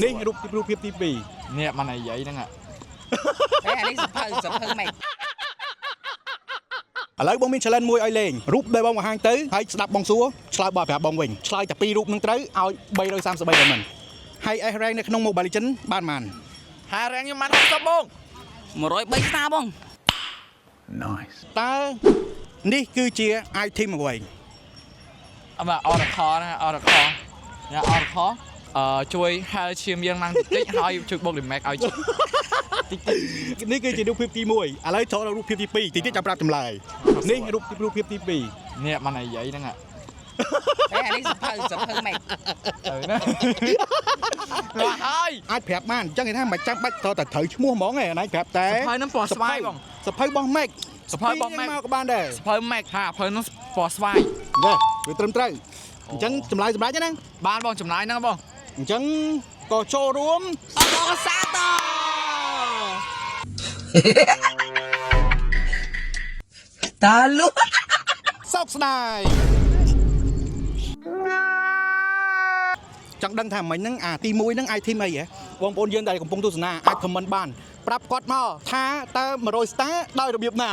នេះរូបរូបភាពទី2 នេះមិននិយាយហ្នឹង ហេអានេះសភៅសភៅម៉េច ឥឡូវបងមាន challenge មួយឲ្យលេងរូបដែលបងបង្ហាញទៅហើយស្ដាប់បងសួរឆ្លើយបបប្រាប់បងវិញឆ្លើយតែពីររូបនឹងត្រូវឲ្យ333 diamond ហើយ S rank នៅក្នុង Mobile Legends បានប៉ុន្មាន ហារាំងខ្ញុំបាន60បង 103ស្តាបង តើនេះគឺជា item អ្វី អត់បាទ Oracle ណា Oracle ញ៉ា Oracle អឺជួយហែលឈាមយើងឡើងតិចតិចហើយជួយបុក damage ឲ្យតិចតិច នេះគឺជារូបភាពទី1ឥឡូវចូលដល់រូបភាពទី2តិចទៀតចាំប្រាប់ចម្លើយនេះរូបរូបភាពទី2 នេះមិននិយាយហ្នឹង ហេអានេះសភៅសភៅម៉េច ទៅណាមកហើយ អាចប្រាប់បានអញ្ចឹងគេថាមិនចាំបាច់ត្រូវតែត្រូវឈ្មោះហ្មងឯងអានេះប្រាប់តែ សភៅហ្នឹងពណ៌ស្វាយបង សភៅរបស់ Mac សភៅរបស់ Mac មកក៏បានដែរ សភៅ Mac ហាសភៅហ្នឹងពណ៌ស្វាយ យេវាត្រឹមត្រូវអញ្ចឹងចម្លើយសម្រាប់ណា បានបងចំណាយហ្នឹងបង អញ្ចឹងក៏ចូលរួម អបអរសាទរតាលុ សោកស្ដាយចង់ដឹងថាមិញហ្នឹងអាទី1ហ្នឹង item អីហ៎បងប្អូនយើងដែលកំពុងទស្សនាអាច comment បានប្រាប់គាត់មកថាតើ100 star ដោយរបៀបណា